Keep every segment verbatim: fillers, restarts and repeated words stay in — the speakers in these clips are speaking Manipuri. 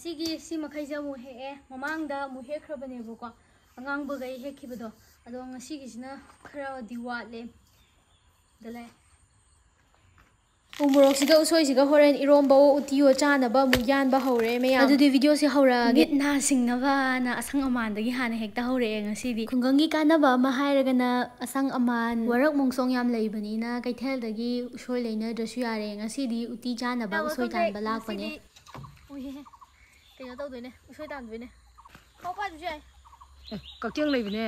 ꯁꯤꯒꯤ ꯁꯤ ꯃꯈꯩꯁꯦ ꯑꯃꯨꯛ ꯍꯦꯛꯑꯦ꯫ ꯃꯃꯥꯡꯗ ꯑꯃꯨꯛ ꯍꯦꯛꯈ꯭ꯔꯕꯅꯦꯕꯀꯣ, ꯑꯉꯥꯡꯕꯈꯩ ꯍꯦꯛꯈꯤꯕꯗꯣ꯫ ꯑꯗꯣ ꯉꯁꯤꯒꯤꯁꯤꯅ ꯈꯔꯗꯤ ꯋꯥꯠꯂꯦ꯫ ꯗ ꯂꯩ꯫ ꯎ ꯃꯣꯔꯣꯛꯁꯤꯒ ꯎꯁꯣꯏꯁꯤꯒ ꯍꯣꯔꯦꯟ ꯏꯔꯣꯝꯕꯑꯣ ꯎꯇꯤꯑꯣ ꯆꯥꯅꯕ ꯑꯃꯨꯛ ꯌꯥꯟꯕ ꯍꯧꯔꯦ ꯃꯌꯥꯝ꯫ ꯑꯗꯨꯗꯤ ꯚꯤꯗꯤꯑꯣꯁꯦ ꯍꯧꯔꯛꯑꯒꯦ꯫ ꯃꯤꯠ ꯅꯥ ꯁꯤꯡꯅꯕꯅ ꯑꯁꯪ ꯑꯃꯥꯟꯗꯒꯤ ꯍꯥꯟꯅ ꯍꯦꯛꯇ ꯍꯧꯔꯛꯑꯦ ꯉꯁꯤꯗꯤ꯫ ꯈꯨꯡꯒꯪꯒꯤ ꯀꯥꯟꯅꯕ ꯑꯃ ꯍꯥꯏꯔꯒꯅ ꯑꯁꯪ ꯑꯃꯥꯟ, ꯋꯥꯔꯛ ꯃꯣꯡꯁꯣꯡ ꯌꯥꯝ ꯂꯩꯕꯅꯤꯅ ꯀꯩꯊꯦꯜꯗꯒꯤ ꯎꯁꯣꯏ ꯂꯩꯅꯗ꯭ꯔꯁꯨ ꯌꯥꯔꯦ꯫ ꯉꯁꯤꯗꯤ ꯎꯇꯤ ꯆꯥꯅꯕ ꯎꯁꯣꯏ ꯇꯥꯟꯕ ꯂꯥꯛꯄꯅꯦ꯫ ꯉꯁꯤꯗꯤ ꯎꯏꯍꯦ꯫ ꯀꯩꯅꯣ ꯇꯧꯗꯣꯏꯅꯦ, ꯎꯁꯣꯏ ꯇꯥꯟꯗꯣꯏꯅꯦ꯫ ꯈꯥꯎ ꯄꯥꯏꯗ꯭ꯔꯁꯨ ꯌꯥꯏ꯫ ꯑꯦ, ꯀꯛꯆꯦꯡ ꯂꯩꯕꯅꯦ꯫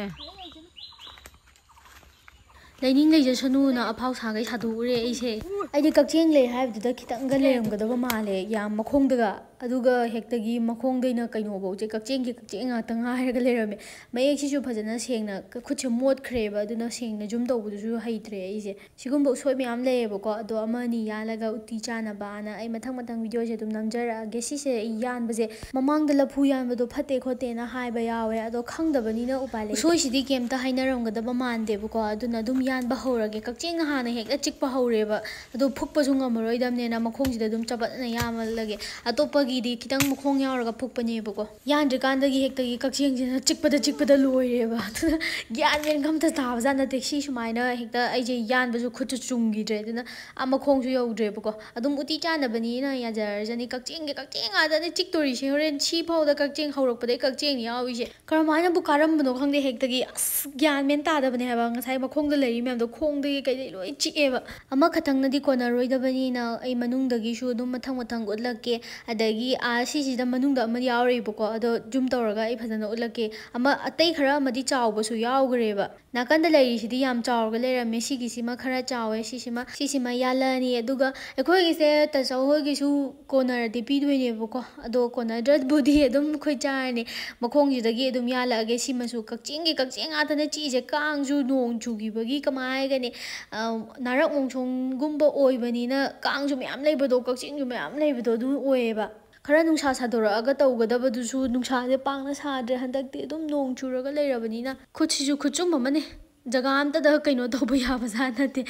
ꯂꯩꯅꯤꯡ ꯂꯩꯖꯁꯅꯨꯅ ꯑꯐꯥꯎ ꯁꯥꯈꯩ ꯁꯥꯗꯣꯛꯎꯔꯦ ꯑꯩꯁꯦ꯫ ꯑꯩꯗꯤ ꯀꯛꯆꯦꯡ ꯂꯩ ꯍꯥꯏꯕꯗꯨꯗ ꯈꯤꯇꯪꯒ ꯂꯩꯔꯝꯒꯗꯕ ꯃꯥꯜꯂꯦ, ꯌꯥꯝ ꯃꯈꯣꯡꯗꯒ꯫ ꯑꯗꯨꯒ ꯍꯦꯛꯇꯒꯤ ꯃꯈꯣꯡꯗꯩꯅ ꯀꯩꯅꯣꯐꯧꯁꯦ ꯀꯛꯆꯦꯡꯒꯤ ꯀꯛꯆꯦꯡ ꯉꯥꯛꯇ ꯉꯥꯏꯔꯒ ꯂꯩꯔꯝꯃꯦ꯫ ꯃꯌꯦꯛꯁꯤꯁꯨ ꯐꯖꯅ ꯁꯦꯡꯅ, ꯈꯨꯠꯁꯦ ꯃꯣꯠꯈ꯭ꯔꯦꯕ, ꯑꯗꯨꯅ ꯁꯦꯡꯅ ꯖꯨꯝ ꯇꯧꯕꯗꯨꯁꯨ ꯍꯩꯇ꯭ꯔꯦ ꯑꯩꯁꯦ꯫ ꯁꯤꯒꯨꯝꯕ ꯎꯁꯣꯏ ꯃꯌꯥꯝ ꯂꯩꯌꯦꯕꯀꯣ, ꯑꯗꯣ ꯑꯃ ꯑꯅꯤ ꯌꯥꯜꯂꯒ ꯎꯇꯤ ꯆꯥꯅꯕꯅ ꯑꯩ ꯃꯊꯪ ꯃꯊꯪ ꯚꯤꯗꯤꯑꯣꯁꯦ ꯑꯗꯨꯝ ꯅꯝꯖꯔꯛꯑꯒꯦ꯫ ꯁꯤꯁꯦ ꯑꯩ ꯌꯥꯟꯕꯁꯦ, ꯃꯃꯥꯡꯗ ꯂꯐꯨ ꯌꯥꯟꯕꯗꯣ ꯐꯠꯇꯦ ꯈꯣꯠꯇꯦꯅ ꯍꯥꯏꯕ ꯌꯥꯎꯋꯦ, ꯑꯗꯣ ꯈꯪꯗꯕꯅꯤꯅ ꯎꯄꯥꯏ ꯂꯩꯇꯦ꯫ ꯎꯁꯣꯏꯁꯤꯗꯤ ꯀꯩꯝꯇ ꯍꯥꯏꯅꯔꯝꯒꯗꯕ ꯃꯥꯟꯗꯦꯕꯀꯣ, ꯑꯗꯨꯅ ꯑꯗꯨꯝ ꯌꯥꯟꯕ ꯍꯧꯔꯒꯦ꯫ ꯀꯛꯆꯦꯡꯅ ꯍꯥꯟꯅ ꯍꯦꯛꯇ ꯆꯤꯛꯄ ꯍꯧꯔꯦꯕ, ꯑꯗꯣ ꯐꯨꯛꯄꯁꯨ ꯉꯝꯃꯔꯣꯏꯗꯕꯅꯤꯅ ꯃꯈꯣꯡꯁꯤꯗ ꯑꯗꯨꯝ ꯆꯕꯠꯅ ꯌꯥꯜꯂꯒꯦ꯫ ꯑꯇꯣꯞꯄꯒꯤꯗꯤ ꯈꯤꯇꯪ ꯃꯈꯣꯡ ꯌꯥꯎꯔꯒ ꯐꯨꯛꯄꯅꯦꯕꯀꯣ꯫ ꯌꯥꯟꯗ꯭ꯔꯤꯀꯥꯟꯗꯒꯤ ꯍꯦꯛꯇꯒꯤ ꯀꯛꯆꯦꯡꯁꯤꯅ ꯆꯤꯛꯄꯗ ꯆꯤꯛꯄꯗ ꯂꯣꯏꯔꯦꯕ꯫ ꯑꯗꯨꯅ ꯒ꯭ꯌꯥꯟ ꯃꯦꯟꯒ ꯑꯝꯇ ꯇꯥꯕꯖꯥꯠ ꯅꯠꯇꯦ꯫ ꯁꯤ ꯁꯨꯃꯥꯏꯅ ꯍꯦꯛꯇ ꯑꯩꯁꯦ ꯌꯥꯟꯕꯁꯨ ꯈꯨꯠꯁꯨ ꯆꯨꯝꯈꯤꯗ꯭ꯔꯦ꯫ ꯑꯗꯨꯅ ꯑꯥ ꯃꯈꯣꯡꯁꯨ ꯌꯧꯗ꯭ꯔꯦꯕꯀꯣ꯫ ꯑꯗꯨꯝ ꯎꯇꯤ ꯆꯥꯅꯕꯅꯤꯅ ꯌꯥꯖꯔꯖꯅꯤ꯫ ꯀꯛꯆꯦꯡꯒꯤ ꯀꯛꯆꯦꯡ ꯉꯥꯛꯇꯅꯦ ꯆꯤꯛꯇꯣꯔꯤꯁꯦ꯫ ꯍꯣꯔꯦꯟ ꯁꯤ ꯐꯥꯎꯗ ꯀꯛꯆꯦꯡ ꯍꯧꯔꯛꯄꯗꯩ ꯀꯛꯆꯦꯡꯅꯤ ꯌꯥꯎꯔꯤꯁꯦ꯫ ꯀꯔꯝꯍꯥꯏꯅꯕꯨ ꯀꯥꯔꯝꯕꯅꯣ ꯈꯪꯗꯦ, ꯍꯦꯛꯇꯒꯤ ꯑꯁ ꯒ꯭ꯌꯥꯟ ꯃꯦꯟ ꯇꯥꯗꯕꯅꯦ ꯍꯥꯏꯕ꯫ ꯉꯁꯥꯏ ꯃꯈꯣꯡꯗ ꯂꯩꯔꯤ ꯃꯌꯥꯝꯗꯣ ꯈꯣꯡꯗꯒꯤ ꯀꯩꯗꯩ ꯂꯣꯏ ꯆꯤꯛꯑꯦꯕ꯫ ꯑꯃꯈꯛꯇꯪꯅꯗꯤ ꯀꯣꯟꯅꯔꯣꯏꯗꯕꯅꯤꯅ ꯑꯩ ꯃꯅꯨꯡꯗꯒꯤꯁꯨ ꯑꯗꯨꯝ ꯃꯊꯪ ꯃꯊꯪ ꯎꯠꯂꯛꯀꯦ꯫ ꯑꯗꯒꯤ ꯑꯥ ꯁꯤꯁꯤꯗ ꯃꯅꯨꯡꯗ ꯑꯃ ꯌꯥꯎꯔꯤꯕꯀꯣ, ꯑꯗꯣ ꯖꯨꯝ ꯇꯧꯔꯒ ꯑꯩ ꯐꯖꯅ ꯎꯠꯂꯛꯀꯦ꯫ ꯑꯃ ꯑꯇꯩ ꯈꯔ ꯑꯃꯗꯤ ꯆꯥꯎꯕꯁꯨ ꯌꯥꯎꯈ꯭ꯔꯦꯕ꯫ ꯅꯥꯀꯟꯗ ꯂꯩꯔꯤꯁꯤꯗꯤ ꯌꯥꯝ ꯆꯥꯎꯔꯒ ꯂꯩꯔꯝꯃꯦ꯫ ꯁꯤꯒꯤꯁꯤꯃ ꯈꯔ ꯆꯥꯎꯋꯦ, ꯁꯤꯁꯤꯃ, ꯁꯤꯁꯤꯃ ꯌꯥꯜꯂꯅꯤ꯫ ꯑꯗꯨꯒ ꯑꯩꯈꯣꯏꯒꯤꯁꯦ ꯇꯥꯆꯧ ꯍꯣꯏꯒꯤꯁꯨ ꯀꯣꯟꯅꯔꯗꯤ ꯄꯤꯗꯣꯏꯅꯦꯕꯀꯣ, ꯑꯗꯣ ꯀꯣꯟꯅꯗ꯭ꯔꯕꯨꯗꯤ ꯑꯗꯨꯝ ꯑꯩꯈꯣꯏ ꯆꯥꯔꯅꯤ꯫ ꯃꯈꯣꯡꯁꯤꯗꯒꯤ ꯑꯗꯨꯝ ꯌꯥꯜꯂꯛꯑꯒꯦ꯫ ꯁꯤꯃꯁꯨ ꯀꯛꯆꯦꯡꯒꯤ ꯀꯛꯆꯦꯡ ꯉꯥꯛꯇꯅꯦ ꯆꯤꯛꯏꯁꯦ꯫ ꯀꯥꯡꯁꯨ ꯅꯣꯡ ꯆꯨꯈꯤꯕꯒꯤ ꯀꯃꯥꯏ ꯍꯥꯏꯒꯅꯤ, ꯑ, ꯅꯥꯔꯛ ꯃꯣꯡꯁꯣꯡꯒꯨꯝꯕ ꯑꯣꯏꯕꯅꯤꯅ ꯀꯥꯡꯁꯨ ꯃꯌꯥꯝ ꯂꯩꯕꯗꯣ, ꯀꯛꯆꯦꯡꯁꯨ ꯃꯌꯥꯝ ꯂꯩꯕꯗꯣ ꯑꯗꯨ ꯑꯣꯏꯌꯦꯕ꯫ ꯈꯔ ꯅꯨꯡꯁꯥ ꯁꯥꯗꯣꯔꯛꯑꯒ ꯇꯧꯒꯗꯕꯗꯨꯁꯨ ꯅꯨꯡꯁꯥꯁꯦ ꯄꯥꯛꯅ ꯁꯥꯗ꯭ꯔꯦ ꯍꯟꯗꯛꯇꯤ, ꯑꯗꯨꯝ ꯅꯣꯡ ꯆꯨꯔꯒ ꯂꯩꯔꯕꯅꯤꯅ꯫ ꯈꯨꯠꯁꯤꯁꯨ ꯈꯨꯠꯆꯨꯝ ꯑꯃꯅꯦ꯫ ꯖꯒꯥ ꯑꯝꯇꯗ ꯀꯩꯅꯣ ꯇꯧꯕ ꯌꯥꯕꯖꯥꯠ ꯅꯠꯇꯦ꯫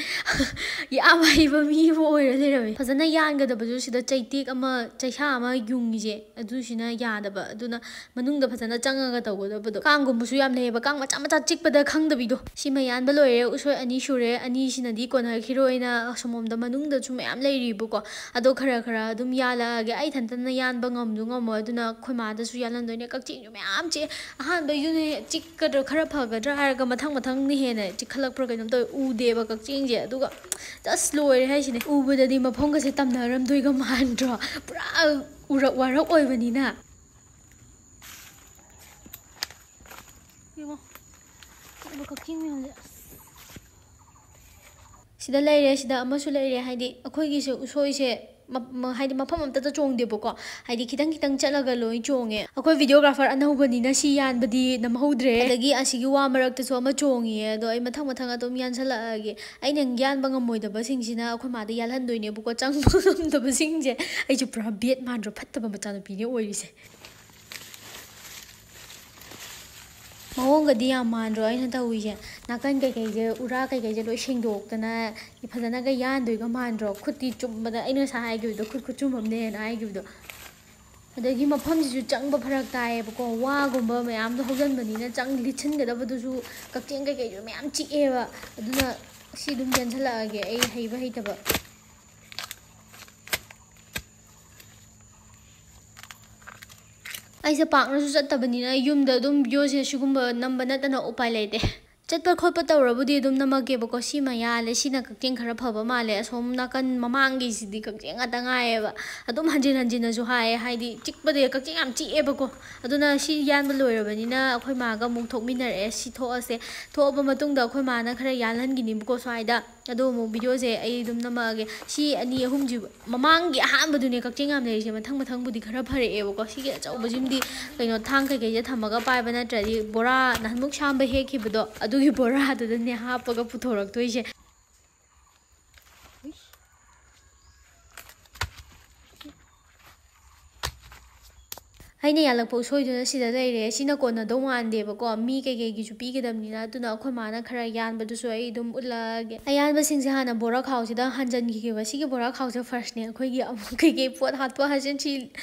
ꯌꯥꯝ ꯍꯩꯕ ꯃꯤ ꯑꯃ ꯑꯣꯏꯔ ꯂꯩꯔꯝꯃꯦ꯫ ꯐꯖꯅ ꯌꯥꯟꯒꯗꯕꯁꯨ ꯁꯤꯗ ꯆꯩꯇꯦꯛ ꯑꯃ, ꯆꯩꯁꯥ ꯑꯃ ꯌꯨꯡꯉꯤꯁꯦ, ꯑꯗꯨꯁꯤꯅ ꯌꯥꯗꯕ꯫ ꯑꯗꯨꯅ ꯃꯅꯨꯡꯗ ꯐꯖꯅ ꯆꯪꯉꯒ ꯇꯧꯒꯗꯕꯗꯣ꯫ ꯀꯥꯡꯒꯨꯝꯕꯁꯨ ꯌꯥꯝ ꯂꯩꯌꯦꯕ, ꯀꯥꯡ ꯃꯆꯥ ꯃꯆꯥ ꯆꯤꯛꯄꯗ ꯈꯪꯗꯕꯤꯗꯣ꯫ ꯁꯤꯃ ꯌꯥꯟꯕ ꯂꯣꯏꯔꯦ, ꯎꯁꯣꯏ ꯑꯅꯤ ꯁꯨꯔꯦ꯫ ꯑꯅꯤꯁꯤꯅꯗꯤ ꯀꯣꯟꯅꯈꯤꯔꯣꯏꯅ ꯑꯁꯣꯝꯂꯣꯝꯗ ꯃꯅꯨꯡꯗꯁꯨ ꯃꯌꯥꯝ ꯂꯩꯔꯤꯕꯀꯣ꯫ ꯑꯗꯣ ꯈꯔ ꯈꯔ ꯑꯗꯨꯝ ꯌꯥꯜꯂꯛꯑꯒꯦ꯫ ꯑꯩ ꯏꯊꯟꯇꯅ ꯌꯥꯟꯕ ꯉꯝꯁꯨ ꯉꯝꯃꯣꯏ, ꯑꯗꯨꯅ ꯑꯩꯈꯣꯏ ꯃꯥꯗꯁꯨ ꯌꯥꯜꯍꯟꯗꯣꯏꯅꯦ꯫ ꯀꯛꯆꯦꯡꯁꯨ ꯃꯌꯥꯝ ꯆꯤꯛꯑꯦ꯫ ꯑꯍꯥꯟꯕꯩꯗꯨꯅ ꯆꯤꯛꯀꯗ꯭ꯔꯥ, ꯈꯔ ꯐꯒꯗ꯭ꯔꯥ ꯍꯥꯏꯔꯒ ꯃꯊꯪ ꯃꯊꯪꯅ ꯍꯦꯟꯅ ꯆꯤꯛꯈꯠꯂꯛꯄ꯭ꯔꯥ ꯀꯩꯅꯣꯝ ꯇꯧꯋꯦ꯫ ꯎꯗꯦꯕ ꯀꯛꯆꯦꯡꯁꯦ꯫ ꯑꯗꯨꯒ just ꯂꯣꯏꯔꯦ ꯍꯥꯏꯁꯤꯅꯦ꯫ ꯎꯕꯗꯗꯤ ꯃꯐꯝꯒꯁꯦ ꯇꯝꯅꯔꯝꯗꯣꯏꯒ ꯃꯥꯟꯗ꯭ꯔꯣ? ꯄꯨꯔꯥ ꯎꯔꯛ ꯋꯥꯔꯛ ꯑꯣꯏꯕꯅꯤꯅ꯫ ꯌꯦꯡꯉꯣ, ꯆꯤꯛꯏꯕ ꯀꯛꯆꯦꯡ ꯃꯌꯥꯝꯁꯦ꯫ ꯑꯁ꯫ ꯁꯤꯗ ꯂꯩꯔꯦ, ꯁꯤꯗ ꯑꯃꯁꯨ ꯂꯩꯔꯦ꯫ ꯍꯥꯏꯗꯤ ꯑꯩꯈꯣꯏꯒꯤꯁꯦ ꯎꯁꯣꯏꯁꯦ ꯃ-, ꯃ-, ꯍꯥꯏꯗꯤ ꯃꯐꯝ ꯑꯝꯇꯗ ꯆꯣꯡꯗꯦꯕꯀꯣ꯫ ꯍꯥꯏꯗꯤ ꯈꯤꯇꯪ ꯈꯤꯇꯪ ꯆꯠꯂꯒ ꯂꯣꯏ ꯆꯣꯡꯉꯦ꯫ ꯑꯩꯈꯣꯏ videographer ꯑꯅꯧꯕꯅꯤꯅ ꯁꯤ ꯌꯥꯟꯕꯗꯤ ꯅꯝꯍꯧꯗ꯭ꯔꯦ꯫ ꯑꯗꯒꯤ ꯑꯁꯤꯒꯤ ꯋꯥ ꯃꯔꯛꯇꯁꯨ ꯑꯃ ꯆꯣꯡꯉꯤꯌꯦ꯫ ꯑꯗꯣ ꯑꯩ ꯃꯊꯪ ꯃꯊꯪ ꯑꯗꯨꯝ ꯌꯥꯟꯁꯜꯂꯛꯑꯒꯦ꯫ ꯑꯩꯅ ꯌꯥꯟꯕ ꯉꯝꯃꯣꯏꯗꯕꯁꯤꯡꯁꯤꯅ ꯑꯩꯈꯣꯏ ꯃꯥꯗ ꯌꯥꯜꯍꯟꯗꯣꯏꯅꯦꯕꯀꯣ, ꯆꯪꯕ ꯉꯝꯗꯕꯁꯤꯡꯁꯦ꯫ ꯑꯩꯁꯨ ꯄꯨꯔꯥ ꯕꯦꯠ ꯃꯥꯟꯗ꯭ꯔꯣ? ꯐꯠꯇꯕ ꯃꯆꯥꯅꯨꯄꯤꯅꯦ ꯑꯣꯏꯔꯤꯁꯦ꯫ ꯃꯑꯣꯡꯒꯗꯤ ꯌꯥꯝ ꯃꯥꯟꯗ꯭ꯔꯣ ꯑꯩꯅ ꯇꯧꯔꯤꯁꯦ? ꯅꯥꯀꯟ ꯀꯩꯀꯩꯁꯦ, ꯎꯔꯥ ꯀꯩꯀꯩꯁꯦ ꯂꯣꯏ ꯁꯦꯡꯗꯣꯛꯇꯅ ꯐꯖꯅꯒ ꯌꯥꯟꯗꯣꯏꯒ ꯃꯥꯟꯗ꯭ꯔꯣ? ꯈꯨꯠꯇꯤ ꯆꯨꯝꯕꯗ, ꯑꯩꯅ ꯉꯁꯥꯏ ꯍꯥꯏꯈꯤꯕꯗꯣ, ꯈꯨꯠ ꯈꯨꯠꯆꯨꯝ ꯑꯃꯅꯦꯅ ꯍꯥꯏꯈꯤꯕꯗꯣ꯫ ꯑꯗꯒꯤ ꯃꯐꯝꯁꯤꯁꯨ ꯆꯪꯕ ꯐꯔꯛ ꯇꯥꯏꯌꯦꯕꯀꯣ, ꯋꯥꯒꯨꯝꯕ ꯃꯌꯥꯝꯗꯣ ꯍꯧꯖꯤꯟꯕꯅꯤꯅ꯫ ꯆꯪ ꯂꯤꯠꯁꯤꯟꯒꯗꯕꯗꯨꯁꯨ ꯀꯛꯆꯦꯡ ꯀꯩꯀꯩꯁꯨ ꯃꯌꯥꯝ ꯆꯤꯛꯑꯦꯕ꯫ ꯑꯗꯨꯅ ꯁꯤ ꯑꯗꯨꯝ ꯆꯦꯟꯁꯤꯜꯂꯛꯑꯒꯦ, ꯑꯩ ꯍꯩꯕ ꯍꯩꯇꯕ꯫ ꯑꯩꯁꯦ ꯄꯥꯛꯅꯁꯨ ꯆꯠꯇꯕꯅꯤꯅ ꯌꯨꯝꯗ ꯑꯗꯨꯝ videoꯁꯦ ꯁꯤꯒꯨꯝꯕ ꯅꯝꯕ ꯅꯠꯇꯅ ꯎꯄꯥꯏ ꯂꯩꯇꯦ꯫ ꯆꯠꯄ ꯈꯣꯠꯄ ꯇꯧꯔꯕꯨꯗꯤ ꯑꯗꯨꯝ ꯅꯝꯃꯛꯀꯦꯕꯀꯣ꯫ ꯁꯤꯃ ꯌꯥꯜꯂꯦ, ꯁꯤꯅ ꯀꯛꯆꯦꯡ ꯈꯔ ꯐꯕ ꯃꯥꯜꯂꯦ꯫ ꯑꯁꯣꯝ ꯅꯥꯀꯟ ꯃꯃꯥꯡꯒꯤꯁꯤꯗꯤ ꯀꯛꯆꯦꯡ ꯉꯥꯛꯇ ꯉꯥꯏꯌꯦꯕ꯫ ꯑꯗꯨꯝ ꯍꯟꯖꯤꯟ ꯍꯟꯖꯤꯟꯅꯁꯨ ꯍꯥꯏꯌꯦ, ꯍꯥꯏꯗꯤ ꯆꯤꯛꯄꯗ ꯀꯛꯆꯦꯡ ꯌꯥꯝ ꯆꯤꯛꯑꯦꯕꯀꯣ꯫ ꯑꯗꯨꯅ ꯁꯤ ꯌꯥꯟꯕ ꯂꯣꯏꯔꯕꯅꯤꯅ ꯑꯩꯈꯣꯏ ꯃꯥꯒ ꯑꯃꯨꯛ ꯊꯣꯛꯃꯤꯟꯅꯔꯛꯑꯦ꯫ ꯁꯤ ꯊꯣꯛꯑꯁꯦ, ꯊꯣꯛꯑꯕ ꯃꯇꯨꯡꯗ ꯑꯩꯈꯣꯏ ꯃꯥꯅ ꯈꯔ ꯌꯥꯜꯍꯟꯈꯤꯅꯤꯕꯀꯣ ꯁ꯭ꯋꯥꯏꯗ꯫ ꯑꯗꯣ ꯑꯃꯨꯛ videoꯁꯦ ꯑꯩ ꯑꯗꯨꯝ ꯅꯝꯃꯛꯑꯒꯦ꯫ ꯁꯤ ꯑꯅꯤ ꯑꯍꯨꯝꯁꯤ, ꯃꯃꯥꯡꯒꯤ ꯑꯍꯥꯟꯕꯗꯨꯅꯦ ꯀꯛꯆꯦꯡ ꯌꯥꯝ ꯂꯩꯔꯤꯁꯦ, ꯃꯊꯪ ꯃꯊꯪꯕꯨꯗꯤ ꯈꯔ ꯐꯔꯛꯑꯦꯕꯀꯣ꯫ ꯁꯤꯒꯤ ꯑꯆꯧꯕꯁꯤꯃꯗꯤ ꯀꯩꯅꯣ, ꯊꯥꯡ ꯀꯩꯀꯩꯁꯦ ꯊꯝꯃꯒ ꯄꯥꯏꯕ ꯅꯠꯇ꯭ꯔꯗꯤ, ꯕꯣꯔꯥ ꯅꯍꯥꯟꯃꯨꯛ ꯁꯥꯝꯕ ꯍꯦꯛꯈꯤꯕꯗꯣ, ꯑꯗꯨꯒꯤ ꯕꯣꯔꯥꯗꯨꯗꯅꯦ ꯍꯥꯞꯄꯒ ꯄꯨꯊꯣꯔꯛꯇꯣꯏꯁꯦ꯫ ꯑꯩꯅ ꯌꯥꯜꯂꯛꯄ ꯎꯁꯣꯏꯗꯨꯅ ꯁꯤꯗ ꯂꯩꯔꯦ꯫ ꯁꯤꯅ ꯀꯣꯟꯅꯗꯧ ꯃꯥꯟꯗꯦꯕꯀꯣ, ꯃꯤ ꯀꯩꯀꯩꯒꯤꯁꯨ ꯄꯤꯒꯗꯕꯅꯤꯅ꯫ ꯑꯗꯨꯅ ꯑꯩꯈꯣꯏ ꯃꯥꯅ ꯈꯔ ꯌꯥꯟꯕꯗꯨꯁꯨ ꯑꯩ ꯑꯗꯨꯝ ꯎꯠꯂꯛꯑꯒꯦ꯫ ꯑꯌꯥꯟꯕꯁꯤꯡꯁꯦ ꯍꯥꯟꯅ ꯕꯣꯔꯥ ꯈꯥꯎꯁꯤꯗ ꯍꯥꯟꯖꯟꯈꯤꯒꯦꯕ꯫ ꯁꯤꯒꯤ ꯕꯣꯔꯥ ꯈꯥꯎꯁꯦ ꯐꯥꯔꯁꯅꯦ꯫ ꯑꯩꯈꯣꯏꯒꯤ ꯑꯃꯨꯛ ꯀꯩꯀꯩ ꯄꯣꯠ ꯍꯥꯠꯄ ꯍꯥꯆꯤꯟ ꯁꯤ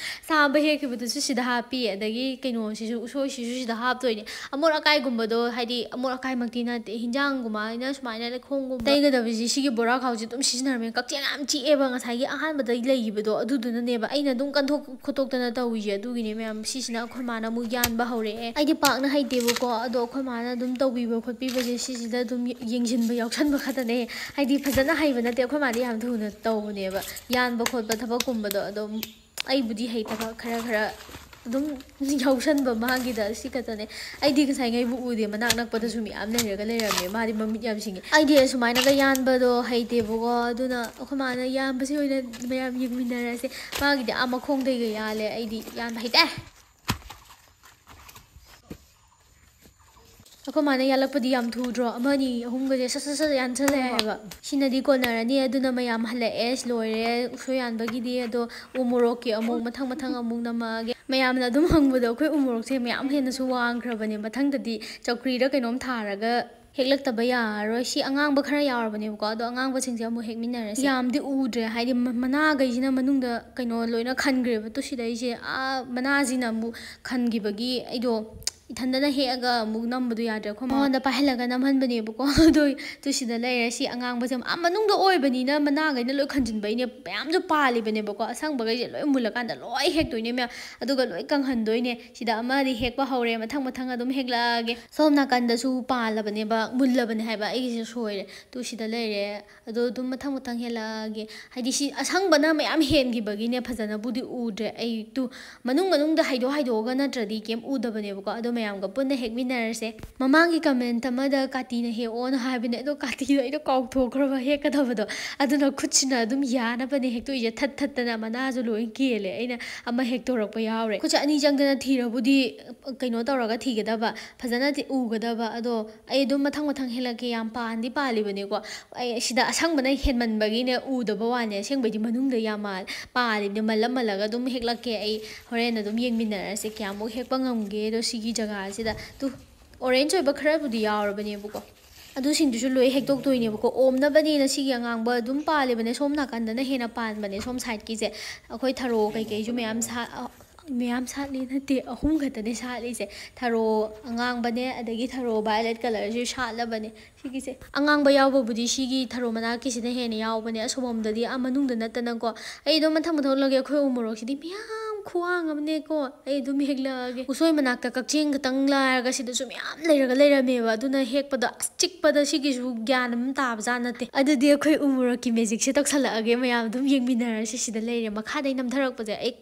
ꯁꯥꯕ ꯍꯦꯛꯈꯤꯕꯗꯨꯁꯨ ꯁꯤꯗ ꯍꯥꯞꯄꯤ, ꯑꯗꯒꯤ ꯀꯩꯅꯣꯁꯤꯁꯨ, ꯎꯁꯣꯏꯁꯤꯁꯨ ꯁꯤꯗ ꯍꯥꯞꯇꯣꯏꯅꯦ꯫ ꯑꯃꯣꯠ ꯑꯀꯥꯏꯒꯨꯝꯕꯗꯣ, ꯍꯥꯏꯗꯤ ꯑꯃꯣꯠ ꯑꯀꯥꯏꯃꯛꯇꯤ ꯅꯠꯇꯦ, ꯍꯤꯟꯖꯥꯡꯒꯨꯝꯕ ꯑꯩꯅ ꯁꯨꯃꯥꯏꯅ ꯂꯩꯈꯣꯝꯒꯨꯝꯕ ꯇꯩꯒꯗꯕꯁꯦ ꯁꯤꯒꯤ ꯕꯣꯔꯥ ꯈꯥꯎꯁꯦ ꯑꯗꯨꯝ ꯁꯤꯖꯤꯟꯅꯔꯝꯃꯦ꯫ ꯀꯛꯆꯦꯡ ꯌꯥꯝ ꯆꯤꯛꯑꯦꯕ ꯉꯁꯥꯏꯒꯤ ꯑꯍꯥꯟꯕꯗ ꯂꯩꯈꯤꯕꯗꯣ, ꯑꯗꯨꯗꯨꯅꯅꯦꯕ ꯑꯩꯅ ꯑꯗꯨꯝ ꯀꯟꯊꯣꯛ ꯈꯣꯠꯇꯣꯛꯇꯅ ꯇꯧꯔꯤꯁꯦ꯫ ꯑꯗꯨꯒꯤꯅꯦ ꯃꯌꯥꯝ, ꯁꯤꯁꯤꯅ ꯑꯩꯈꯣꯏ ꯃꯥꯅ ꯑꯃꯨꯛ ꯌꯥꯟꯕ ꯍꯧꯔꯛꯑꯦ꯫ ꯑꯩꯗꯤ ꯄꯥꯛꯅ ꯍꯩꯇꯦꯕꯀꯣ, ꯑꯗꯣ ꯑꯩꯈꯣꯏ ꯃꯥꯅ ꯑꯗꯨꯝ ꯇꯧꯕꯤꯕ ꯈꯣꯠꯄꯤꯕꯁꯦ ꯁꯤꯁꯤꯗ ꯑꯗꯨꯝ ꯌꯦꯡꯁꯤꯟꯕ ꯌꯥꯎꯁꯟꯕ ꯈꯛꯇꯅꯦ꯫ ꯍꯥꯏꯗꯤ ꯐꯖꯅ ꯍꯩꯕ ꯅꯠꯇꯦ, ꯑꯩꯈꯣꯏ ꯃꯥꯗꯤ ꯌꯥꯝ ꯊꯨꯅ ꯇꯧꯕꯅꯦꯕ ꯌꯥꯟꯕ ꯈꯣꯠꯄ ꯊꯕꯛꯀꯨꯝꯕꯗꯣ꯫ ꯑꯗꯨꯝ ꯑꯩꯕꯨꯗꯤ ꯍꯩꯇꯕ ꯈꯔ ꯈꯔ ꯑꯗꯨꯝ ꯌꯥꯎꯁꯟꯕ ꯃꯥꯒꯤꯗ, ꯁꯤ ꯈꯛꯇꯅꯦ꯫ ꯑꯩꯗꯤ ꯉꯁꯥꯏꯉꯩꯕꯨ ꯎꯗꯦ, ꯃꯅꯥꯛ ꯅꯛꯄꯗꯁꯨ ꯃꯌꯥꯝ ꯂꯩꯔꯒ ꯂꯩꯔꯝꯃꯦ꯫ ꯃꯥꯗꯤ ꯃꯃꯤꯠ ꯌꯥꯝ ꯁꯤꯡꯉꯦ꯫ ꯑꯩꯗꯤ ꯑꯁꯨꯃꯥꯏꯅꯒ ꯌꯥꯟꯕꯗꯣ ꯍꯩꯇꯦꯕꯀꯣ, ꯑꯗꯨꯅ ꯑꯩꯈꯣꯏ ꯃꯥꯅ ꯌꯥꯟꯕꯁꯤ ꯑꯣꯏꯅ ꯃꯌꯥꯝ ꯌꯦꯡꯃꯤꯟꯅꯔꯁꯦ꯫ ꯃꯥꯒꯤꯗꯤ ꯑꯥ ꯃꯈꯣꯡꯗꯩꯒ ꯌꯥꯜꯂꯦ, ꯑꯩꯗꯤ ꯌꯥꯟꯕ ꯍꯩꯇꯦ꯫ ꯑꯩꯈꯣꯏ ꯃꯥꯅ ꯌꯥꯜꯂꯛꯄꯗꯤ ꯌꯥꯝ ꯊꯨꯗ꯭ꯔꯣ? ꯑꯃ, ꯑꯅꯤ, ꯑꯍꯨꯝꯒꯁꯦ ꯁꯠ ꯁꯠ ꯁꯠ ꯌꯥꯟꯁꯜꯂꯛꯑꯦ ꯍꯥꯏꯕ꯫ ꯁꯤꯅꯗꯤ ꯀꯣꯟꯅꯔꯅꯤ꯫ ꯑꯗꯨꯅ ꯃꯌꯥꯝ ꯍꯜꯂꯛꯑꯦ, ꯂꯣꯏꯔꯦ ꯎꯁꯣꯏ ꯌꯥꯟꯕꯒꯤꯗꯤ꯫ ꯑꯗꯣ ꯎ ꯃꯣꯔꯣꯛꯀꯤ ꯑꯃꯨꯛ ꯃꯊꯪ ꯃꯊꯪ ꯑꯃꯨꯛ ꯅꯝꯃꯛꯑꯒꯦ꯫ ꯃꯌꯥꯝꯅ ꯑꯗꯨꯝ ꯍꯪꯕꯗꯣ ꯑꯩꯈꯣꯏ ꯎ ꯃꯣꯔꯣꯛꯁꯦ ꯃꯌꯥꯝ ꯍꯦꯟꯅꯁꯨ ꯋꯥꯡꯈ꯭ꯔꯕꯅꯦ꯫ ꯃꯊꯪꯗꯗꯤ ꯆꯧꯀ꯭ꯔꯤꯔ ꯀꯩꯅꯣꯝ ꯊꯥꯔꯒ ꯍꯦꯛꯂꯛꯇꯕ ꯌꯥꯔꯔꯣꯏ꯫ ꯁꯤ ꯑꯉꯥꯡꯕ ꯈꯔ ꯌꯥꯎꯔꯕꯅꯦꯕꯀꯣ, ꯑꯗꯣ ꯑꯉꯥꯡꯕꯁꯤꯡꯁꯦ ꯑꯃꯨꯛ ꯍꯦꯛꯃꯤꯟꯅꯔꯁꯤ꯫ ꯌꯥꯝꯗꯤ ꯎꯗ꯭ꯔꯦ, ꯍꯥꯏꯗꯤ ꯃ-, ꯃꯅꯥꯈꯩꯁꯤꯅ ꯃꯅꯨꯡꯗ ꯀꯩꯅꯣ ꯂꯣꯏꯅ ꯈꯟꯈ꯭ꯔꯦꯕ꯫ ꯇꯨ ꯁꯤꯗꯩꯁꯦ, ꯑꯥ, ꯃꯅꯥꯁꯤꯅ ꯑꯃꯨꯛ ꯈꯟꯈꯤꯕꯒꯤ ꯑꯩꯗꯣ ꯏꯊꯟꯗꯅ ꯍꯦꯛꯑꯒ ꯑꯃꯨꯛ ꯅꯝꯕꯗꯣ ꯌꯥꯗ꯭ꯔꯦ꯫ ꯑꯩꯈꯣꯏ ꯃꯉꯣꯟꯗ ꯄꯥꯏꯍꯜꯂꯒ ꯅꯝꯍꯟꯕꯅꯦꯕꯀꯣ꯫ ꯑꯗꯣ ꯇꯨ ꯁꯤꯗ ꯂꯩꯔꯦ꯫ ꯁꯤ ꯑꯉꯥꯡꯕꯁꯦ ꯑꯥ ꯃꯅꯨꯡꯗ ꯑꯣꯏꯕꯅꯤꯅ ꯃꯅꯥꯈꯩꯅ ꯂꯣꯏ ꯈꯟꯖꯤꯟꯕꯩꯅꯦ꯫ ꯃꯌꯥꯝꯁꯨ ꯄꯥꯜꯂꯤꯕꯅꯦꯕꯀꯣ꯫ ꯑꯁꯪꯕꯈꯩꯁꯦ ꯂꯣꯏ ꯃꯨꯜꯂꯀꯥꯟꯗ ꯂꯣꯏ ꯍꯦꯛꯇꯣꯏꯅꯦ ꯃꯌꯥꯝ꯫ ꯑꯗꯨꯒ ꯂꯣꯏ ꯀꯪꯍꯟꯗꯣꯏꯅꯦ꯫ ꯁꯤꯗ ꯑꯃꯗꯤ ꯍꯦꯛꯄ ꯍꯧꯔꯦ, ꯃꯊꯪ ꯃꯊꯪ ꯑꯗꯨꯝ ꯍꯦꯛꯂꯛꯑꯒꯦ꯫ ꯁꯣꯝ ꯅꯥꯀꯟꯗꯁꯨ ꯄꯥꯜꯂꯕꯅꯦꯕ, ꯃꯨꯜꯂꯕꯅꯦ ꯍꯥꯏꯕ, ꯑꯩꯒꯤꯁꯦ ꯁꯣꯏꯔꯦ꯫ ꯇꯨ ꯁꯤꯗ ꯂꯩꯔꯦ꯫ ꯑꯗꯣ ꯑꯗꯨꯝ ꯃꯊꯪ ꯃꯊꯪ ꯍꯦꯛꯂꯛꯑꯒꯦ꯫ ꯍꯥꯏꯗꯤ ꯁꯤ ꯑꯁꯪꯕꯅ ꯃꯌꯥꯝ ꯍꯦꯟꯈꯤꯕꯒꯤꯅꯦ ꯐꯖꯅꯕꯨꯗꯤ ꯎꯗ꯭ꯔꯦ꯫ ꯑꯩ ꯇꯨ ꯃꯅꯨꯡ ꯃꯅꯨꯡꯗ ꯍꯩꯗꯣꯛ ꯍꯩꯗꯣꯛꯑꯒ ꯅꯠꯇ꯭ꯔꯗꯤ ꯀꯩꯝ ꯎꯗꯕꯅꯦꯕꯀꯣ꯫ ꯑꯗꯣ ꯃꯌꯥꯝꯒ ꯄꯨꯟꯅ ꯍꯦꯛꯃꯤꯟꯅꯔꯁꯦ꯫ ꯃꯃꯥꯡꯒꯤ ꯀꯃꯦꯟ ꯑꯃꯗ ꯀꯥꯇꯤꯅ ꯍꯦꯛꯑꯣꯅ ꯍꯥꯏꯕꯅꯦ, ꯑꯗꯣ ꯀꯥꯇꯤꯗꯣ ꯑꯩꯗꯣ ꯀꯥꯎꯊꯣꯛꯈ꯭ꯔꯕ ꯍꯦꯛꯀꯗꯕꯗꯣ꯫ ꯑꯗꯨꯅ ꯈꯨꯠꯁꯤꯅ ꯑꯗꯨꯝ ꯌꯥꯅꯕꯅꯦ ꯍꯦꯛꯇꯣꯛꯏꯁꯦ, ꯊꯠ ꯊꯠꯇꯅ ꯃꯅꯥꯁꯨ ꯂꯣꯏ ꯀꯦꯜꯂꯦ꯫ ꯑꯩꯅ ꯑꯃ ꯍꯦꯛꯇꯣꯔꯛꯄ ꯌꯥꯎꯔꯦ꯫ ꯈꯨꯠꯁꯦ ꯑꯅꯤ ꯆꯪꯗꯅ ꯊꯤꯔꯕꯨꯗꯤ ꯀꯩꯅꯣ ꯇꯧꯔꯒ ꯊꯤꯒꯗꯕ, ꯐꯖꯅ ꯊꯤ-, ꯎꯒꯗꯕ꯫ ꯑꯗꯣ ꯑꯩ ꯑꯗꯨꯝ ꯃꯊꯪ ꯃꯊꯪ ꯍꯦꯛꯂꯛꯀꯦ꯫ ꯌꯥꯝ ꯄꯥꯟꯗꯤ ꯄꯥꯜꯂꯤꯕꯅꯤꯀꯣ꯫ ꯑꯩ ꯁꯤꯗ ꯑꯁꯪꯕꯅ ꯍꯦꯟꯃꯟꯕꯒꯤꯅꯦ ꯎꯗꯕ ꯋꯥꯅꯦ, ꯑꯁꯦꯡꯕꯩꯗꯤ ꯃꯅꯨꯡꯗ ꯌꯥꯝ ꯃꯥꯜ-, ꯄꯥꯜꯂꯤꯕꯅꯦ꯫ ꯃꯜꯂ ꯃꯜꯂꯒ ꯑꯗꯨꯝ ꯍꯦꯛꯂꯛꯀꯦ꯫ ꯑꯩ ꯍꯣꯔꯦꯟ ꯑꯗꯨꯝ ꯌꯦꯡꯃꯤꯟꯅꯔꯁꯦ ꯀꯌꯥꯃꯨꯛ ꯍꯦꯛꯄ ꯉꯝꯒꯦꯗꯣ ꯁꯤꯒꯤ ꯖꯒꯥꯁꯤꯗ꯫ ꯇꯨ, ꯑꯣꯔꯦꯟꯖ ꯑꯣꯏꯕ ꯈꯔꯕꯨꯗꯤ ꯌꯥꯎꯔꯕꯅꯦꯕꯀꯣ꯫ ꯑꯗꯨꯁꯤꯡꯗꯨꯁꯨ ꯂꯣꯏ ꯍꯦꯛꯇꯣꯛꯇꯣꯏꯅꯦꯕꯀꯣ꯫ ꯑꯣꯝꯅꯕꯅꯤꯅ ꯁꯤꯒꯤ ꯑꯉꯥꯡꯕ ꯑꯗꯨꯝ ꯄꯥꯜꯂꯤꯕꯅꯦ꯫ ꯁꯣꯝ ꯅꯥꯀꯟꯗꯅ ꯍꯦꯟꯅ ꯄꯥꯟꯕꯅꯦ, ꯁꯣꯝ ꯁꯥꯏꯠꯀꯤꯁꯦ꯫ ꯑꯩꯈꯣꯏ ꯊꯔꯣ ꯀꯩꯀꯩꯁꯨ ꯃꯌꯥꯝ ꯁꯥ-, ꯑ, ꯃꯌꯥꯝ ꯁꯥꯠꯂꯤ ꯅꯠꯇꯦ, ꯑꯍꯨꯝ ꯈꯛꯇꯅꯦ ꯁꯥꯠꯂꯤꯁꯦ꯫ ꯊꯔꯣ ꯑꯉꯥꯡꯕꯅꯦ, ꯑꯗꯒꯤ ꯊꯔꯣ violet colourꯁꯨ ꯁꯥꯠꯂꯕꯅꯦ꯫ ꯁꯤꯒꯤꯁꯦ ꯑꯉꯥꯡꯕ ꯌꯥꯎꯕꯕꯨꯗꯤ ꯁꯤꯒꯤ ꯊꯔꯣ ꯃꯅꯥꯛꯀꯤꯁꯤꯅ ꯍꯦꯟꯅ ꯌꯥꯎꯕꯅꯦ, ꯑꯁꯣꯝꯗꯗꯤ ꯑꯥ ꯃꯅꯨꯡꯗ ꯅꯠꯇꯅꯀꯣ꯫ ꯑꯩ ꯑꯗꯨꯝ ꯃꯊꯪ ꯃꯊꯪ ꯎꯠꯂꯒꯦ꯫ ꯑꯩꯈꯣꯏ ꯎ ꯃꯣꯔꯣꯛꯁꯤꯗꯤ ꯃꯌꯥꯝ ꯈꯨꯋꯥꯡ ꯑꯃꯅꯦꯀꯣ꯫ ꯑꯩ ꯑꯗꯨꯝ ꯍꯦꯛꯂꯛꯑꯒꯦ꯫ ꯎꯁꯣꯏ ꯃꯅꯥꯛꯇ ꯀꯛꯆꯦꯡ ꯈꯛꯇꯪ ꯂꯥꯏꯔꯒ ꯁꯤꯗꯁꯨ ꯃꯌꯥꯝ ꯂꯩꯔꯒ ꯂꯩꯔꯝꯃꯦꯕ꯫ ꯑꯗꯨꯅ ꯍꯦꯛꯄꯗꯣ ꯑꯁ ꯆꯤꯛꯄꯗ ꯁꯤꯒꯤꯁꯨ ꯒ꯭ꯌꯥꯟ ꯑꯃ ꯇꯥꯕꯖꯥꯠ ꯅꯠꯇꯦ꯫ ꯑꯗꯨꯗꯤ ꯑꯩꯈꯣꯏ ꯎ ꯃꯣꯔꯣꯛꯀꯤ magicꯁꯦ ꯇꯧꯁꯜꯂꯛꯑꯒꯦ꯫ ꯃꯌꯥꯝ ꯑꯗꯨꯝ ꯌꯦꯡꯃꯤꯟꯅꯔꯁꯤ꯫ ꯁꯤꯗ ꯂꯩꯔꯦ, ꯃꯈꯥꯗꯩ ꯅꯝꯊꯔꯛꯄꯁꯦ ꯑꯩ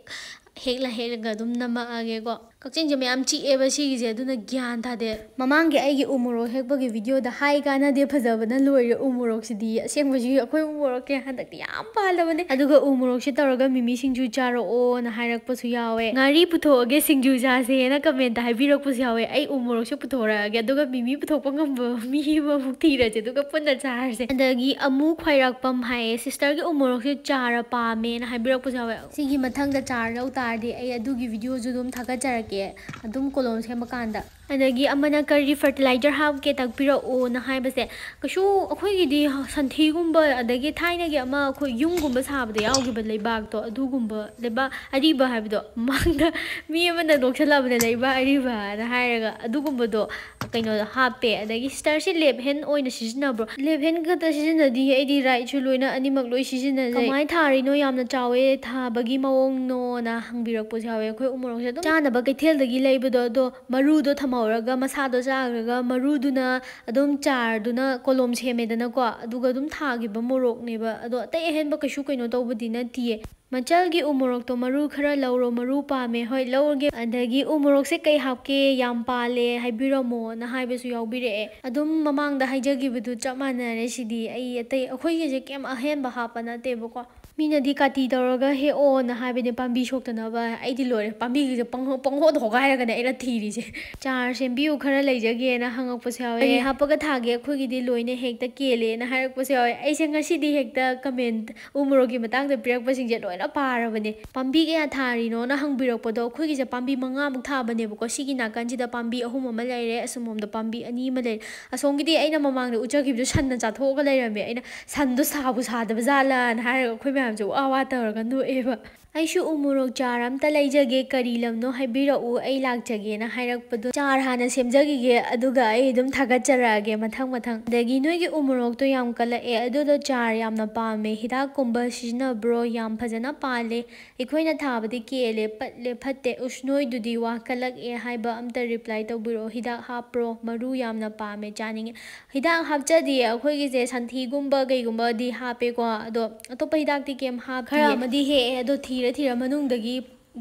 ꯍꯦꯛꯂ ꯍꯦꯛꯂꯒ ꯑꯗꯨꯝ ꯅꯝꯃꯛꯑꯒꯦꯀꯣ꯫ ꯀꯛꯆꯦꯡꯁꯦ ꯃꯌꯥꯝ ꯆꯤꯛꯑꯦꯕ ꯁꯤꯒꯤꯁꯦ, ꯑꯗꯨꯅ ꯒ꯭ꯌꯥꯟ ꯇꯥꯗꯦ꯫ ꯃꯃꯥꯡꯒꯤ ꯑꯩꯒꯤ ꯎ ꯃꯣꯔꯣꯛ ꯍꯦꯛꯄꯒꯤ videoꯗ ꯍꯥꯏ ꯀꯥꯟꯅꯗꯦ, ꯐꯖꯕꯅ ꯂꯣꯏꯔꯦ ꯎ ꯃꯣꯔꯣꯛꯁꯤꯗꯤ꯫ ꯑꯁꯦꯡꯕꯁꯨ ꯑꯩꯈꯣꯏ ꯎ ꯃꯣꯔꯣꯛꯁꯦ ꯍꯟꯗꯛꯇꯤ ꯌꯥꯝ ꯄꯥꯜꯂꯕꯅꯦ꯫ ꯑꯗꯨꯒ ꯎ ꯃꯣꯔꯣꯛꯁꯦ ꯇꯧꯔꯒ ꯃꯤꯃꯤ ꯁꯤꯡꯖꯨ ꯆꯥꯔꯛꯑꯣꯅ ꯍꯥꯏꯔꯛꯄꯁꯨ ꯌꯥꯎꯋꯦ꯫ ꯉꯥꯔꯤ ꯄꯨꯊꯣꯛꯑꯒꯦ ꯁꯤꯡꯖꯨ ꯆꯥꯁꯦꯅ commentꯇ ꯍꯥꯏꯕꯤꯔꯛꯄꯁꯨ ꯌꯥꯎꯋꯦ꯫ ꯑꯩ ꯎ ꯃꯣꯔꯣꯛꯁꯦ ꯄꯨꯊꯣꯔꯛꯑꯒꯦ, ꯑꯗꯨꯒ ꯃꯤꯃꯤ ꯄꯨꯊꯣꯛꯄ ꯉꯝꯕ ꯃꯤ ꯑꯃꯃꯨꯛ ꯊꯤꯔꯁꯦ, ꯑꯗꯨꯒ ꯄꯨꯟꯅ ꯆꯥꯔꯁꯦ꯫ ꯑꯗꯒꯤ ꯑꯃꯨ ꯈ꯭ꯋꯥꯏꯔꯥꯛꯄꯝ ꯍꯥꯏꯌꯦ, sisterꯒꯤ ꯎ ꯃꯣꯔꯣꯛꯁꯦ ꯆꯥꯔ ꯄꯥꯝꯃꯦꯅ ꯍꯥꯏꯕꯤꯔꯛꯄꯁꯨ ꯌꯥꯎꯋꯦ꯫ ꯁꯤꯒꯤ ꯃꯊꯪꯗ ꯆꯥꯔ ꯂꯧ ꯇꯥꯔꯗꯤ ꯑꯩ ꯑꯗꯨꯒꯤ videoꯁꯨ ꯑꯗꯨꯝ ꯊꯥꯒꯠꯆꯔꯛꯀꯦ, ꯑꯗꯨꯝ ꯀꯣꯂꯣꯝ ꯁꯦꯝꯕ ꯀꯥꯟꯗ꯫ ꯑꯗꯒꯤ ꯑꯃꯅ ꯀꯔꯤ fertilizer ꯍꯥꯞꯀꯦ ꯇꯥꯛꯄꯤꯔꯛꯑꯣꯅ ꯍꯥꯏꯕꯁꯦ꯫ ꯀꯩꯁꯨ ꯑꯩꯈꯣꯏꯒꯤꯗꯤ ꯁꯟꯊꯤꯒꯨꯝꯕ, ꯑꯗꯒꯤ ꯊꯥꯏꯅꯒꯤ ꯑꯃ ꯑꯩꯈꯣꯏ ꯌꯨꯝꯒꯨꯝꯕ ꯁꯥꯕꯗ ꯌꯥꯎꯈꯤꯕ ꯂꯩꯕꯥꯛꯇꯣ, ꯑꯗꯨꯒꯨꯝꯕ ꯂꯩꯕꯥꯛ ꯑꯔꯤꯕ ꯍꯥꯏꯕꯗꯣ, ꯃꯃꯥꯡꯗ ꯃꯤ ꯑꯃꯅ ꯅꯣꯛꯁꯜꯂꯛꯑꯕꯅꯦ, "ꯂꯩꯕꯥꯛ ꯑꯔꯤꯕꯅ" ꯍꯥꯏꯔꯒ, ꯑꯗꯨꯒꯨꯝꯕꯗꯣ ꯀꯩꯅꯣꯗ ꯍꯥꯞꯄꯦ꯫ ꯑꯗꯒꯤ sisterꯁꯦ left hand ꯑꯣꯏꯅ ꯁꯤꯖꯤꯟꯅꯕ꯭ꯔꯣ? Left hand ꯈꯛꯇ ꯁꯤꯖꯤꯟꯅꯗꯤꯌꯦ, ꯑꯩꯗꯤ rightꯁꯨ ꯂꯣꯏꯅ ꯑꯅꯤꯃꯛ ꯂꯣꯏ ꯁꯤꯖꯤꯟꯅꯖꯩ꯫ ꯀꯃꯥꯏꯅ ꯊꯥꯔꯤꯅꯣ? ꯌꯥꯝꯅ ꯆꯥꯎꯋꯦ ꯊꯥꯕꯒꯤ ꯃꯑꯣꯡꯅꯣꯅ ꯍꯪꯕꯤꯔꯛꯄꯁꯨ ꯌꯥꯎꯋꯦ꯫ ꯑꯩꯈꯣꯏ ꯎ ꯃꯣꯔꯣꯛꯁꯦ ꯑꯗꯨꯝ ꯆꯥꯅꯕ ꯀꯩꯊꯦꯜꯗꯒꯤ ꯂꯩꯕꯗꯣ, ꯑꯗꯣ ꯃꯔꯨꯗꯣ ꯊꯝꯍꯧ- ꯇꯧꯔꯒ ꯃꯁꯥꯗꯣ ꯆꯥꯈ꯭ꯔꯒ ꯃꯔꯨꯗꯨꯅ ꯑꯗꯨꯝ ꯆꯥꯔꯗꯨꯅ ꯀꯣꯂꯣꯝ ꯁꯦꯝꯃꯦꯗꯅꯀꯣ, ꯑꯗꯨꯒ ꯑꯗꯨꯝ ꯊꯥꯈꯤꯕ ꯃꯣꯔꯣꯛꯅꯦꯕ꯫ ꯑꯗꯣ ꯑꯇꯩ ꯑꯍꯦꯟꯕ ꯀꯩꯁꯨ ꯀꯩꯅꯣ ꯇꯧꯕꯗꯤ ꯅꯠꯇꯤꯌꯦ꯫ ꯃꯆꯜꯒꯤ ꯎ ꯃꯣꯔꯣꯛꯇꯣ ꯃꯔꯨ ꯈꯔ ꯂꯧꯔꯣ, ꯃꯔꯨ ꯄꯥꯝꯃꯦ, ꯍꯣꯏ, ꯂꯧꯔꯒꯦ꯫ ꯑꯗꯒꯤ ꯎ ꯃꯣꯔꯣꯛꯁꯦ ꯀꯩ ꯍꯥꯞꯀꯦ, ꯌꯥꯝ ꯄꯥꯜꯂꯦ ꯍꯥꯏꯕꯤꯔꯝꯃꯣꯅ ꯍꯥꯏꯕꯁꯨ ꯌꯥꯎꯕꯤꯔꯛꯑꯦ꯫ ꯑꯗꯨꯝ ꯃꯃꯥꯡꯗ ꯍꯥꯏꯖꯈꯤꯕꯗꯨ ꯆꯞ ꯃꯥꯟꯅꯔꯦ ꯁꯤꯗꯤ꯫ ꯑꯩ ꯑꯇꯩ, ꯑꯩꯈꯣꯏꯒꯤꯁꯦ ꯀꯩꯝ ꯑꯍꯦꯟꯕ ꯍꯥꯞꯄ ꯅꯠꯇꯦꯕꯀꯣ꯫ ꯃꯤꯅꯗꯤ ꯀꯥꯇꯤ ꯇꯧꯔꯒ ꯍꯦꯛꯑꯣꯅ ꯍꯥꯏꯕꯅꯦ ꯄꯥꯝꯕꯤ ꯁꯣꯛꯇꯅꯕ꯫ ꯑꯩꯗꯤ ꯂꯣꯏꯔꯦ, ꯄꯥꯝꯕꯤꯒꯤꯁꯦ ꯄꯪꯍꯣ-, ꯄꯪꯍꯣꯠ ꯍꯣꯒꯥꯏꯔꯒꯅꯦ ꯑꯩꯅ ꯊꯤꯔꯤꯁꯦ꯫ ꯆꯥꯔ ꯁꯦꯝꯕꯤꯌꯨ ꯈꯔ ꯂꯩꯖꯒꯦꯅ ꯍꯪꯉꯛꯄꯁꯨ ꯌꯥꯎꯋꯦ꯫ ꯀꯔꯤ ꯍꯥꯞꯄꯒ ꯊꯥꯒꯦ? ꯑꯩꯈꯣꯏꯒꯤꯗꯤ ꯂꯣꯏꯅ ꯍꯦꯛꯇ ꯀꯦꯜꯂꯦꯅ ꯍꯥꯏꯔꯛꯄꯁꯨ ꯌꯥꯎꯋꯦ꯫ ꯑꯩꯁꯦ ꯉꯁꯤꯗꯤ ꯍꯦꯛꯇ ꯀꯃꯦꯟ ꯎ ꯃꯣꯔꯣꯛꯀꯤ ꯃꯇꯥꯡꯗ ꯄꯤꯔꯛꯄꯁꯤꯡꯁꯦ ꯂꯣꯏꯅ ꯄꯥꯔꯕꯅꯦ꯫ ꯄꯥꯝꯕꯤ ꯀꯌꯥ ꯊꯥꯔꯤꯅꯣꯅ ꯍꯪꯕꯤꯔꯛꯄꯗꯣ, ꯑꯩꯈꯣꯏꯒꯤꯁꯦ ꯄꯥꯝꯕꯤ ꯃꯉꯥꯃꯨꯛ ꯊꯥꯕꯅꯦꯕꯀꯣ꯫ ꯁꯤꯒꯤ ꯅꯥꯀꯟꯁꯤꯗ ꯄꯥꯝꯕꯤ ꯑꯍꯨꯝ ꯑꯃ ꯂꯩꯔꯦ, ꯑꯁꯣꯝꯂꯣꯝꯗ ꯄꯥꯝꯕꯤ ꯑꯅꯤ ꯑꯃ ꯂꯩꯔꯦ꯫ ꯑꯁꯣꯝꯒꯤꯗꯤ ꯑꯩꯅ ꯃꯃꯥꯡꯗ ꯎꯠꯆꯈꯤꯕꯗꯣ ꯁꯟꯅ ꯆꯥꯊꯣꯛꯑꯒ ꯂꯩꯔꯝꯃꯦ꯫ ꯑꯩꯅ ꯁꯟꯗꯣ ꯁꯥꯕꯨ ꯁꯥꯗꯕ ꯖꯥꯠꯂꯥꯅ ꯍꯥꯏꯔꯒ ꯑꯩꯈꯣꯏ ꯃꯌꯥꯝꯁꯦ ꯋꯥ ꯋꯥ ꯇꯧꯔꯒ ꯅꯣꯛꯑꯦꯕ꯫ "ꯑꯩꯁꯨ ꯎ ꯃꯣꯔꯣꯛ ꯆꯥꯔ ꯑꯝꯇ ꯂꯩꯖꯒꯦ, ꯀꯔꯤ ꯂꯝꯅꯣ ꯍꯥꯏꯕꯤꯔꯛꯎ, ꯑꯩ ꯂꯥꯛꯆꯒꯦꯅ" ꯍꯥꯏꯔꯛꯄꯗꯣ꯫ "ꯆꯥꯔ ꯍꯥꯟꯅ ꯁꯦꯝꯖꯈꯤꯒꯦ, ꯑꯗꯨꯒ ꯑꯩ ꯑꯗꯨꯝ ꯊꯥꯒꯠꯆꯔꯛꯑꯒꯦ ꯃꯊꯪ ꯃꯊꯪ꯫ ꯑꯗꯒꯤ ꯅꯣꯏꯒꯤ ꯎ ꯃꯣꯔꯣꯛꯇꯣ ꯌꯥꯝ ꯀꯜꯂꯛꯑꯦ, ꯑꯗꯨꯗꯣ ꯆꯥꯔ ꯌꯥꯝꯅ ꯄꯥꯝꯃꯦ, ꯍꯤꯗꯥꯛꯀꯨꯝꯕ ꯁꯤꯖꯤꯟꯅꯕ꯭ꯔꯣ? ꯌꯥꯝ ꯐꯖꯅ ꯄꯥꯜꯂꯦ, ꯑꯩꯈꯣꯏꯅ ꯊꯥꯕꯗꯤ ꯀꯦꯜꯂꯦ, ꯄꯠꯂꯦ, ꯐꯠꯇꯦ꯫ ꯎꯁ, ꯅꯣꯏꯗꯨꯗꯤ ꯋꯥ ꯀꯜꯂꯛꯑꯦ ꯍꯥꯏꯕ ꯑꯝꯇ ꯔꯤꯄ꯭ꯂꯥꯏ ꯇꯧꯕꯤꯔꯛꯑꯣ꯫ ꯍꯤꯗꯥꯛ ꯍꯥꯞꯄ꯭ꯔꯣ? ꯃꯔꯨ ꯌꯥꯝꯅ ꯄꯥꯝꯃꯦ, ꯆꯥꯅꯤꯡꯉꯦ"꯫ ꯍꯤꯗꯥꯛ ꯍꯥꯞꯆꯗꯤꯌꯦ ꯑꯩꯈꯣꯏꯒꯤꯁꯦ꯫ ꯁꯟꯊꯤꯒꯨꯝꯕ ꯀꯩꯒꯨꯝꯕꯗꯤ ꯍꯥꯞꯄꯦꯀꯣ, ꯑꯗꯣ ꯑꯇꯣꯞꯄ ꯍꯤꯗꯥꯛꯇꯤ ꯀꯩꯝ ꯍꯥꯞꯇꯤꯌꯦ꯫ ꯈꯔ ꯑꯃꯗꯤ ꯍꯦꯛꯑꯦ, ꯑꯗꯣ ꯊꯤꯔ ꯊꯤꯔ ꯃꯅꯨꯡꯗꯒꯤ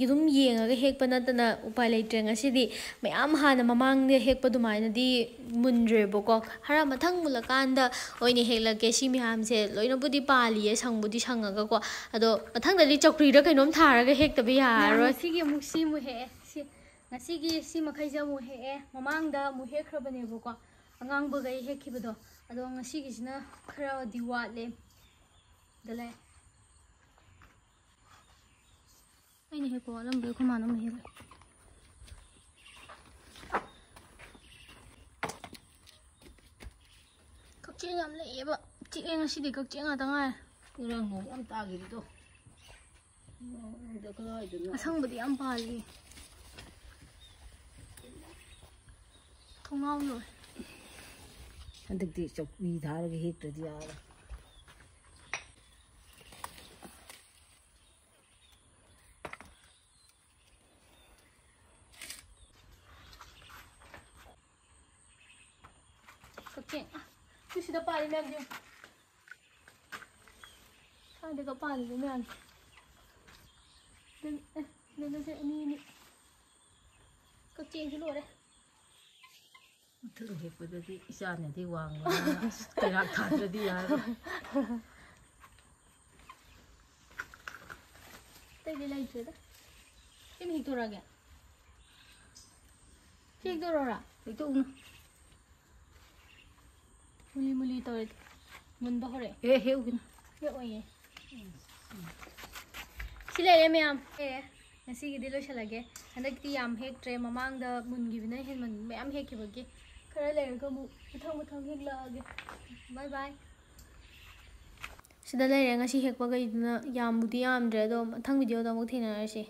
ꯑꯗꯨꯝ ꯌꯦꯡꯉꯒ ꯍꯦꯛꯄ ꯅꯠꯇꯅ ꯎꯄꯥꯏ ꯂꯩꯇ꯭ꯔꯦ꯫ ꯉꯁꯤꯗꯤ ꯃꯌꯥꯝ ꯍꯥꯟꯅ ꯃꯃꯥꯡꯗ ꯍꯦꯛꯄ ꯑꯗꯨꯃꯥꯏꯅꯗꯤ ꯃꯨꯟꯗ꯭ꯔꯦꯕꯀꯣ꯫ ꯈꯔ ꯃꯊꯪ ꯃꯨꯜꯂꯀꯥꯟꯗ ꯑꯣꯏꯅ ꯍꯦꯛꯂꯛꯀꯦ꯫ ꯁꯤ ꯃꯌꯥꯝꯁꯦ ꯂꯣꯏꯅꯕꯨꯗꯤ ꯄꯥꯜꯂꯤꯌꯦ, ꯁꯪꯕꯨꯗꯤ ꯁꯪꯉꯒꯀꯣ꯫ ꯑꯗꯣ ꯃꯊꯪꯗꯗꯤ ꯆꯧꯀ꯭ꯔꯤꯔ ꯀꯩꯅꯣꯝ ꯊꯥꯔꯒ ꯍꯦꯛꯇꯕ ꯌꯥꯔꯔꯣꯏ꯫ ꯉꯁꯤꯒꯤ ꯑꯃꯨꯛ ꯁꯤꯃꯨꯛ ꯍꯦꯛꯑꯦ꯫ ꯁꯤ, ꯉꯁꯤꯒꯤ ꯁꯤ ꯃꯈꯩꯁꯦ ꯑꯃꯨꯛ ꯍꯦꯛꯑꯦ꯫ ꯃꯃꯥꯡꯗ ꯑꯃꯨꯛ ꯍꯦꯛꯈ꯭ꯔꯕꯅꯦꯕꯀꯣ, ꯑꯉꯥꯡꯕꯈꯩ ꯍꯦꯛꯈꯤꯕꯗꯣ꯫ ꯑꯗꯣ ꯉꯁꯤꯒꯤꯁꯤꯅ ꯈꯔꯗꯤ ꯋꯥꯠꯂꯦ꯫ ꯗ ꯂꯩ꯫ ꯑꯩꯅ ꯍꯦꯛꯄ ꯋꯥꯠꯂꯝꯕꯩ ꯑꯩꯈꯣꯏ ꯃꯥꯅ ꯑꯃꯨꯛ ꯍꯦꯛꯂꯦ꯫ ꯀꯛꯆꯦꯡ ꯌꯥꯝ ꯂꯩꯌꯦꯕ꯫ ꯆꯤꯛꯑꯦ ꯉꯁꯤꯗꯤ, ꯀꯛꯆꯦꯡ ꯉꯥꯛꯇ ꯉꯥꯏꯔꯦ꯫ ꯉꯔꯥꯡ ꯅꯣꯡ ꯌꯥꯝ ꯇꯥꯈꯤꯕꯗꯣ꯫ ꯅꯣꯡꯗ ꯀꯗꯥꯏꯗꯅꯣ? ꯑꯁꯪꯕꯗꯤ ꯌꯥꯝ ꯄꯥꯜꯂꯤ꯫ ꯊꯣꯡꯅꯥꯎ ꯂꯣꯏ꯫ ꯍꯟꯗꯛꯇꯤ ꯆꯧꯀ꯭ꯔꯤ ꯊꯥꯔꯒ ꯍꯦꯛꯇ꯭ꯔꯗꯤ ꯌꯥꯔꯣꯏ꯫ ꯆꯦꯡ꯫ ꯑ, ꯁꯤ ꯁꯤꯗ ꯄꯥꯜꯂꯤ ꯃꯌꯥꯝꯁꯦ ꯌꯦꯡꯉꯨ꯫ ꯁ꯭ꯋꯥꯏꯗꯒ ꯄꯥꯜꯂꯤꯕ ꯃꯌꯥꯝꯁꯦ꯫ ꯑꯗꯨ, ꯑꯦ, ꯑꯗꯨꯗꯁꯦ ꯑꯅꯤ ꯑꯅꯤ꯫ ꯀꯛꯆꯦꯡꯁꯨ ꯂꯣꯏꯔꯦ꯫ ꯃꯊꯪ ꯍꯦꯛꯄꯗꯗꯤ ꯏꯆꯥꯅꯗꯤ ꯋꯥꯡꯕꯅꯤꯅ ꯀꯩꯔꯥꯛ ꯊꯥꯗ꯭ꯔꯗꯤ ꯌꯥꯔꯔꯣꯏ꯫ ꯑꯇꯩꯗꯤ ꯂꯩꯇ꯭ꯔꯦꯗ꯫ ꯁꯤꯃ ꯍꯦꯛꯇꯣꯔꯛꯑꯒꯦ꯫ ꯁꯤ ꯍꯦꯛꯇꯣꯔꯛꯑꯣꯔꯥ? ꯍꯦꯛꯇꯣꯛꯎꯅꯨ꯫ ꯃꯨꯂꯤ ꯃꯨꯂꯤ ꯇꯧꯔꯦ꯫ ꯃꯨꯟꯕ ꯍꯧꯔꯛꯑꯦ꯫ ꯑꯦ, ꯍꯦꯛꯎꯒꯤꯅꯨ꯫ ꯍꯦꯛꯑꯣꯏꯌꯦ꯫ ꯁꯤ ꯂꯩꯔꯦ ꯃꯌꯥꯝ꯫ ꯑꯦ, ꯉꯁꯤꯒꯤꯗꯤ ꯂꯣꯏꯁꯤꯜꯂꯒꯦ꯫ ꯍꯟꯗꯛꯇꯤ ꯌꯥꯝ ꯍꯦꯛꯇ꯭ꯔꯦ꯫ ꯃꯃꯥꯡꯗ ꯃꯨꯟꯈꯤꯕꯅ ꯍꯦꯟꯃꯟ-, ꯃꯌꯥꯝ ꯍꯦꯛꯈꯤꯕꯒꯤ꯫ ꯈꯔ ꯂꯩꯔꯒ ꯑꯃꯨꯛ ꯃꯊꯪ ꯃꯊꯪ ꯍꯦꯛꯂꯛꯑꯒꯦ꯫ ꯕꯥꯏ ꯕꯥꯏ꯫ ꯁꯤꯗ ꯂꯩꯔꯦ ꯉꯁꯤ ꯍꯦꯛꯄꯈꯩꯗꯨꯅ꯫ ꯌꯥꯝꯕꯨꯗꯤ ꯌꯥꯝꯗ꯭ꯔꯦ, ꯑꯗꯣ ꯃꯊꯪ ꯚꯤꯗꯤꯑꯣꯗ ꯑꯃꯨꯛ ꯊꯦꯡꯅꯔꯁꯤ꯫